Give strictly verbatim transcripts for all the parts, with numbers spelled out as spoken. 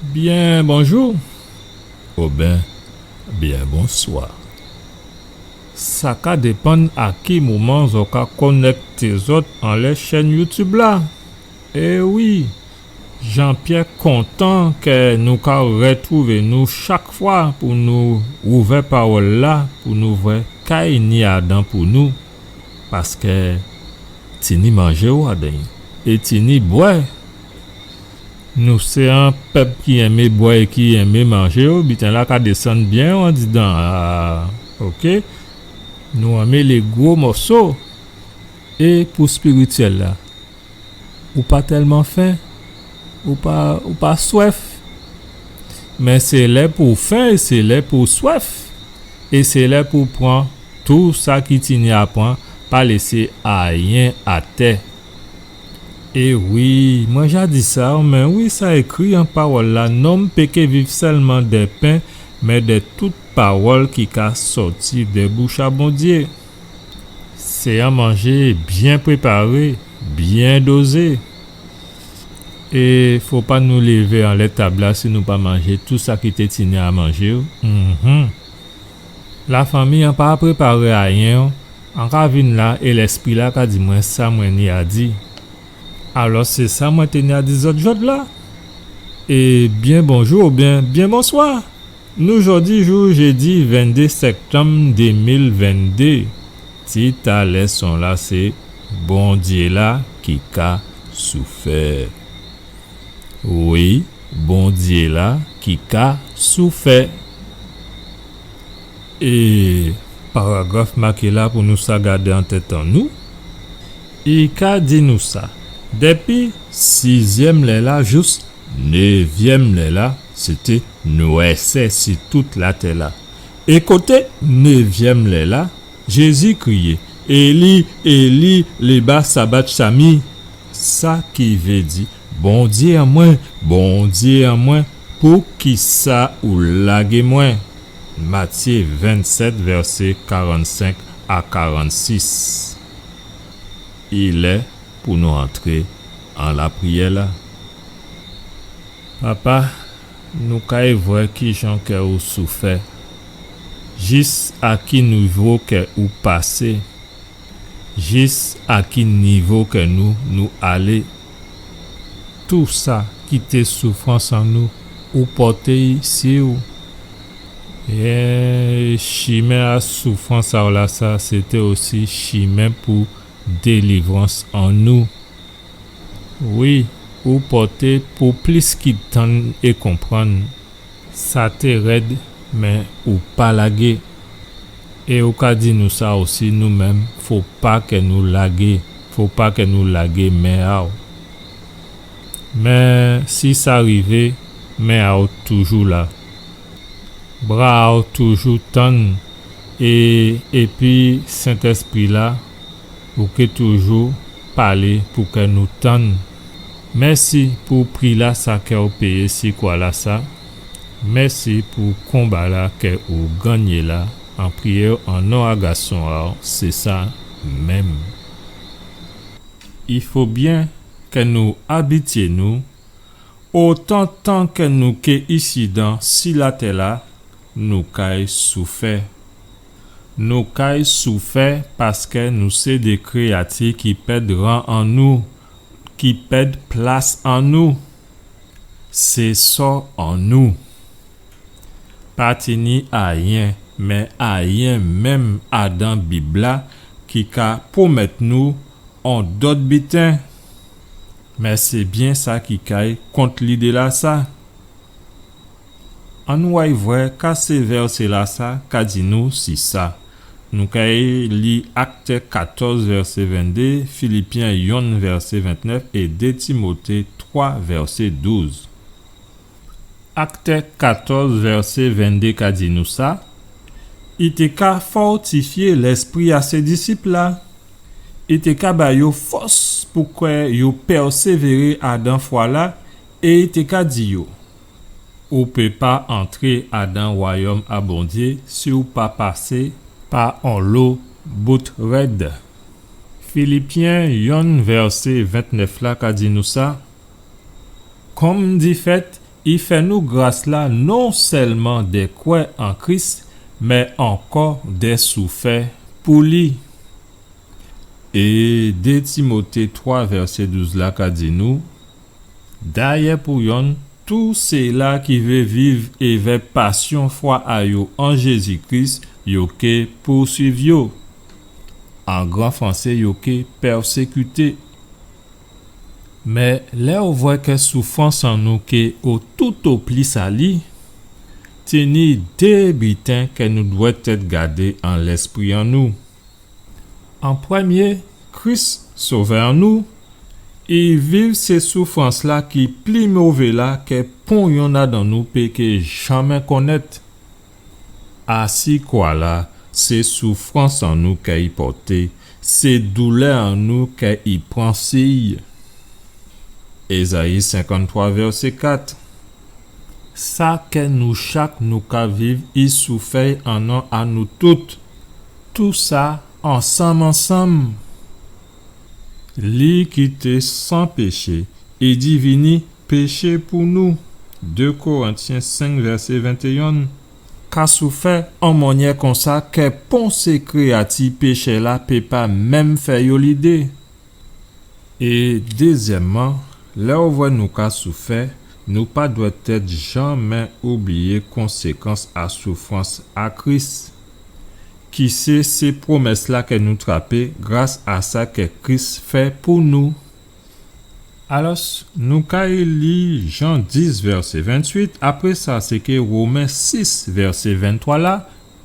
Byen bonjou, oben byen bonswa. Sa ka dépann a ki moman zò ka konèkté zòt anlè chèn YouTube la. É wi, Jean-Pierre kontan kè nou ka rètwouvé nou chak fwa pou nou ouvè pawòl-la, pou nou vwè ka i ni adan pou nou. Paskè tini manjé ou adan, é tini bwè. Nou sé on pèp ki enmé bwè é ki enmé manjé, o, biten-la ka désann byen andidan. A, oké. Nou enmé lé gwo mòso. É pou spirityèl-la, ou pa tèlman fen, ou pa, ou pa swèf. Mé sé lè pou fen, é sé lè pou swèf, é sé lè pou pran tou sa ki tini a pran, pa lésé ayen atè. É wi, mwen ja di sa, mé wi, sa ékri an pawòl-la, nonm pé ké viv sèlman dè pen, mé dè tout pawòl ki ka sòti dè bouch a Bondyé. Sé on manjé byen préparé, byen dozé. É fo pa nou lévé anlè tab-la si nou pa manjé tou sa ki té tini a manjé, o. Mhm. Lafanmi, an pa préparé ayen, o. An ka vin la é Lèspri-la ka di mwen sa mwen ni a di. Alò, sé sa mwen té ni a di zòt jòdla. É byen bonjou oubyen byen bonswa. Nou jòdi jou jédi venndé sèktanm dé mil venndé. Tit a lèson-la sé Bondyé-la ki ka soufè. Wi, Bondyé-la ki ka soufè. É paragraf maké la pou nou sa gadé an tèt an nou, i ka di nou sa, dépi sizyèm lè-la jous névyèm lè-la, sété nwèsè si tout latè-la. É koté névyèm lè-la, Jézi kriyé, Éli, Éli, lema sabaktani? Sa ki vé di, Bondyé an mwen, Bondyé an mwen, poukisa ou lagé mwen? Matyé vennsèt, vèsé karannsenk a karannsis. I lè pou nou antré an lapriyè-la. Papa, nou kay vwè kijan kè ou soufè, jis a ki nivo kè ou pasé, jis a ki nivo kè nou, nou alé. Tou sa ki té soufrans an nou, ou pòté-y si ou. É chimen a soufrans a-w lasa, sété osi chimen pou délivrans an nou. Wi, ou pòté pou plis ki tann é konprann. Sa té rèd, mé ou pa lagé. É ou ka di nou sa osi nou menm, fo pa kè nou lagé, fo pa kè nou lagé men a-w. Mé si sa rivé, men a-w toujou la. Bra a-w toujou tann, é, épi Sentèspri-la, ou ké toujou palé pou kè nou tann. Mèsi pou pri-lasa kè ou péyé si kwa-lasa. Mèsi pou konba-la kè ou gannyé la. An priyé-w an non a Gason a-w, sé sa menm. I fo byen kè nou abityé nou, otan tan kè nou ké isidan si latè-la, nou kay soufè. Nou kay soufè paskè nou sé dé kréyati ki pèd ran an nou, ki pèd plas an nou. Sé sò an nou. Pa tini ayen, mé ayen menm adan Bib-la ki ka pwomèt nou on dòt biten. Mé sé byen sa ki kay kont lidé-lasa. Annou ay vwè ka sé vèsé-lasa ka di nou si sa. Nou kay li Aktè katòz, vèsé venndé, Filipyen yonn, vèsé ventnèf, é dé Timoté twa, vèsé douz. Aktè katòz, vèsé venndé ka di nou sa, i té ka fòtifyé lèspri a sé disip-la, i té ka ba yo fòs pou kè yo pèsévéré adan fwa-la, é i té ka di yo, ou pé pa antré adan wayòm a Bondyé si ou pa pasé pa onlo bout rèd. Filipyen yonn vèsé ventnèf la ka di nou sa, kòm difèt I fè nou gras-la non sèlman dè kwè an Kris, mé ankò dè soufè pou li. É dé Timoté twa vèsé douz la ka di nou, dayè pou yonn, tout séla ki vé viv évè pasyon fwa a yo an Jézi Kris, yo ké pousuiv yo. An gran fransé, yo ké pèsékité. Mé lè ou vwè kè soufrans an nou ké o tout o pli sali, tini dé biten kè nou dwèt èt gadé an lèspri an nou. An prèmyé, Kris, Sovè an nou, i viv sé soufrans-la ki pli mové la kè pon yonn adan nou pé ké janmé konnèt. Asi kwa-la, sé soufrans an nou kè i pòté, sé doulè an nou kè i pran si-y. Ézayi senkanntwa, vèsé kat. Sa kè nou chak nou ka viv, i soufè an non a nou tout. Tousa ansanm, ansanm. Li ki té san péché, i divini péché pou nou. Dé Korentyen senk, vèsé ventéyen. Ka soufè an mannyè konsa kè pon sé kréyati péchè-la pé pa menm fè yo lidé. É dézyèmman, lè ou vwè nou ka soufè, nou pa dwèt èt janmé oubliyé konsékans a soufrans a Kris, ki sé, sé pwomès-la kè nou trapé gras a sa kè Kris fè pou nou. Alò, nou kay li Jan dis, vèsé ventuit, apré sa, sé ké Women sis, vèsé venntwa la,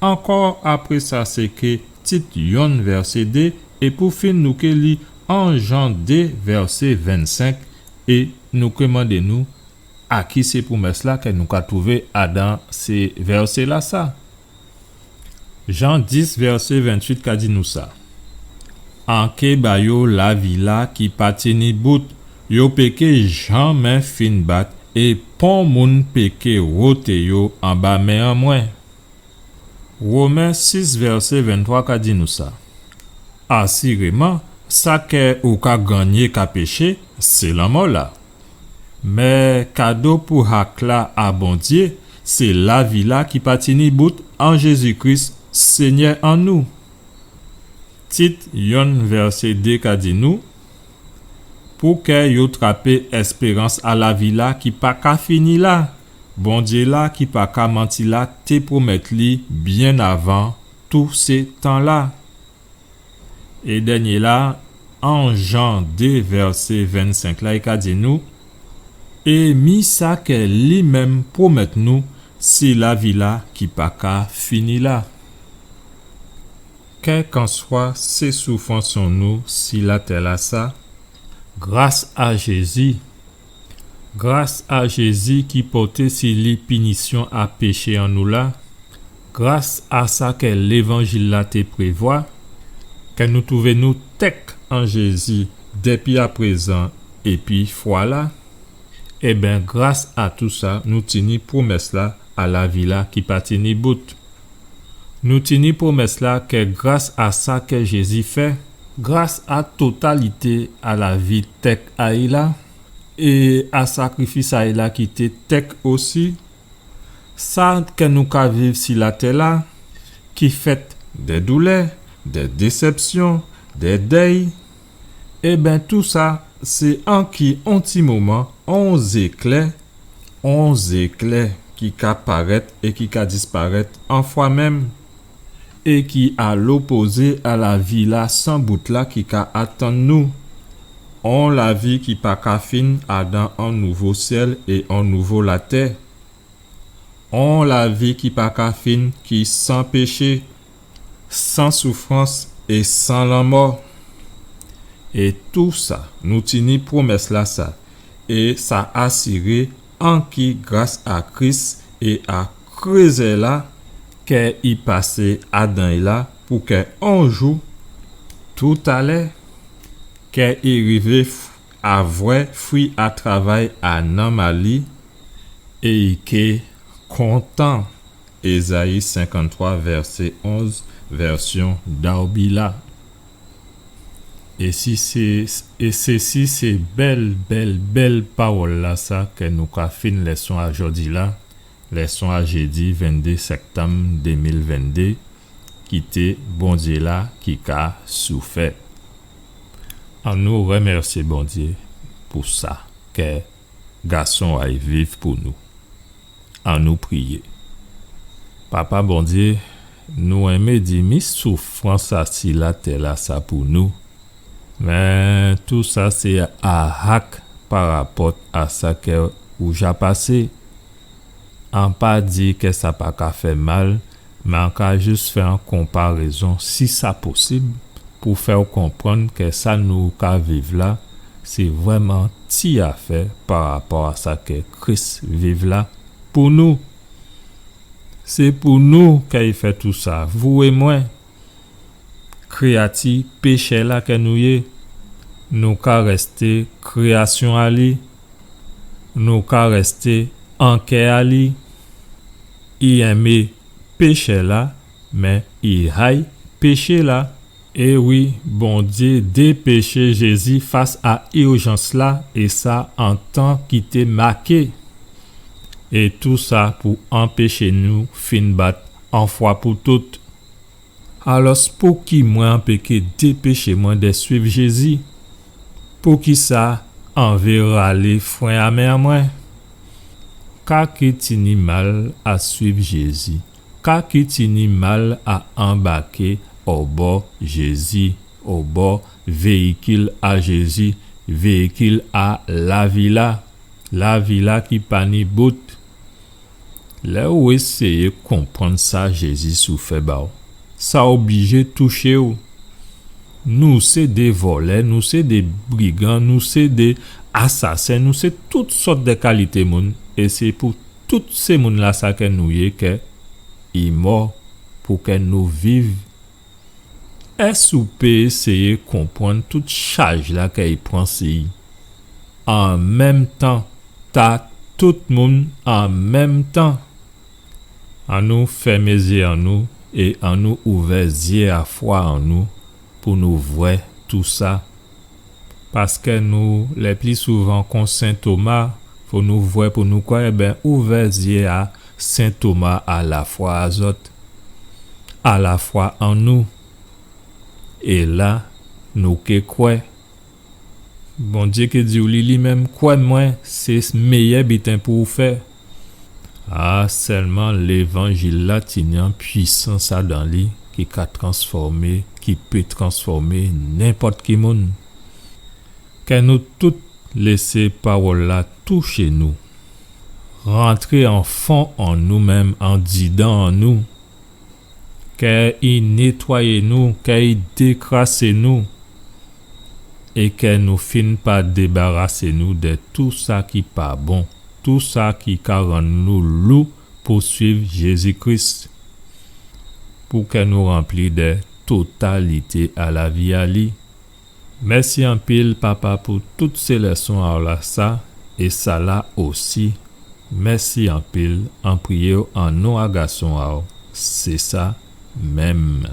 ankò apré sa, sé ké Tit yonn, vèsé dé, é pou fin, nou ké li an Jan dé, vèsé vennsenk, é nou ké mandé nou, a ki sé pwomès-la kè nou ka twouvé adan sé vèsé-lasa? Jan dis, vèsé ventuit ka di nou sa. An ké ba yo lavi-la ki pa tini bout, yo pé ké janmé fin bat, é pon moun pé ké woté yo anba men an mwen. Women sis, vèsé venntwa ka di nou sa. Asiréman, sa kè ou ka gannyé ka péché, sé lanmò-la. Mé kado pou hak-la a Bondyé, sé lavi-la ki pa tini bout an Jézi Kris, Sényè an nou. Tit yonn, vèsé dé ka di nou, pou kè yo trapé èspérans a lavi-la ki pa ka fini la, Bondyé-la ki pa ka manti la té pwomèt li byen avan tou sé tan-la. É dènyé-la, an Jan dé, vèsé vennsenk la, i ka di nou, é mi sa kè li menm pwomèt nou, sé lavi-la ki pa ka fini la. Kèlkanswa sé soufrans an nou si latè-lasa, gras a Jézi, gras a Jézi ki pòté si li pinisyon a péché an nou la, gras a sa kè Lévanjil-la té prévwa, kè nou twouvé nou tèk an Jézi dépi aprézan épi fwa-la, ében, gras a tousa, nou tini pwomès-la a lavi-la ki pa tini bout. Nou tini pwomès-la kè gras a sa kè Jézi fè, gras a totalité a lavi tèk a-y la, é a sakrifis a-y la ki té tèk osi, sa kè nou ka viv si latè-la, ki fèt dè doulè, dè désèpsyon, dè dèy, ében, tousa, sé anki on ti moman, on zéklè, on zéklè ki ka parèt é ki ka disparèt an fwa menm, é ki a lopozé a lavi-la san bout la ki ka atann nou. On lavi ki pa ka fin adan on nouvo syèl é on nouvo latè. On lavi ki pa ka fin, ki san péché, san soufrans é san lanmò. É tousa, nou tini pwomès-lasa, é sa asiré anki gras a Kris é a krézè-la kè i pasé adan-y la, pou kè on jou, toutalè, kè i rivé f-, a vwè fwi a travay a nanm a li, é i ké kontan. Ézayi senkanntwa, vèsé onz, vèsyon Darby la. É si sé, é sé si sé bèl, bèl, bèl pawòl-lasa kè nou ka fin lèson a jòdi-la, lèson a jédi venndé sèktanm dé mil venndé, ki té Bondyé-la ki ka soufè. Annou rèmèsyé Bondyé pou sa kè Gason a-y viv pou nou. Annou priyé. Papa Bondyé, nou enmé di mi soufrans asi latè-lasa pou nou. Mé tousa sé ahak parapòt a sa kè ou ja pasé. An pa di kè sa pa ka fè mal, mé an ka jis fè on konparézon, si sa posib, pou fè-w konprann kè sa nou ka viv la, sé vrèman ti afè parapò a sa kè Kris viv la pou nou. Sé pou nou kè i fè tousa, vou é mwen. Kréyati péchè-la kè nou yé, nou ka rèsté kréyasyon a li, nou ka rèsté an kè a li. I enmé péchè-la, mé i hay péché-la. É wi, Bondyé dépéché Jézi fas a irjans-la, é sa an tan ki té maké. É tousa pou anpéché nou fin bat on fwa pou tout. Alòs, pouki mwen an pé ké dépéché mwen dè swiv Jézi? Poukisa an vé ralé fren a men an mwen? Ka ki tini mal a swiv Jézi? Ka ki tini mal a anbaké obò Jézi, obò véyikil a Jézi, véyikil a lavi-la, lavi-la ki pa ni bout? Lè ou éséyé konprann sa Jézi soufè ba-w, sa oblijé touché-w. Nou sé dé vòlè, nou sé dé brigan, nou sé dé asasen, nou sé tout sòt dè kalité moun, é sé pou tout sé moun-lasa kè nou yé kè i mò pou kè nou viv. Ès ou pé éséyé konprann tout chaj-la kè i pran si i? An menm tan, ta tout moun an menm tan. Annou fèmé zyé an nou é annou ouvè zyé a fwa an nou pou nou vwè tousa. Paskè nou, lè pli souvan kon Sen Toma, fò nou vwè pou nou kwè, ében, ouvè zyé a Sen Toma a lafwa a zòt, a lafwa an nou. É la, nou ké kwè. Bondyé ké di-w li, li menm, kwè mwen, sé méyè biten pou ou fè. A, sèlman Lévanjil-la tini on pwisans adan li ki ka transfòmé, ki pé transfòmé nenpòt ki moun. Kè nou tout lésé pawòl-la touché nou, rantré an fon an nou menm, andidan an nou, kè i nétwayé nou, kè i dékrasé nou, é kè nou fin pa débarasé nou dè tou sa ki pa bon, tou sa ki ka rann nou lou pou suiv Jézi Kris, pou kè nou ranpli dè totalité a lavi a li. Mèsi anpil, Papa, pou tout sé lèson a'w lasa, é sala osi. Mèsi anpil, an priyé'w an non a Gason a'w, sé sa menm.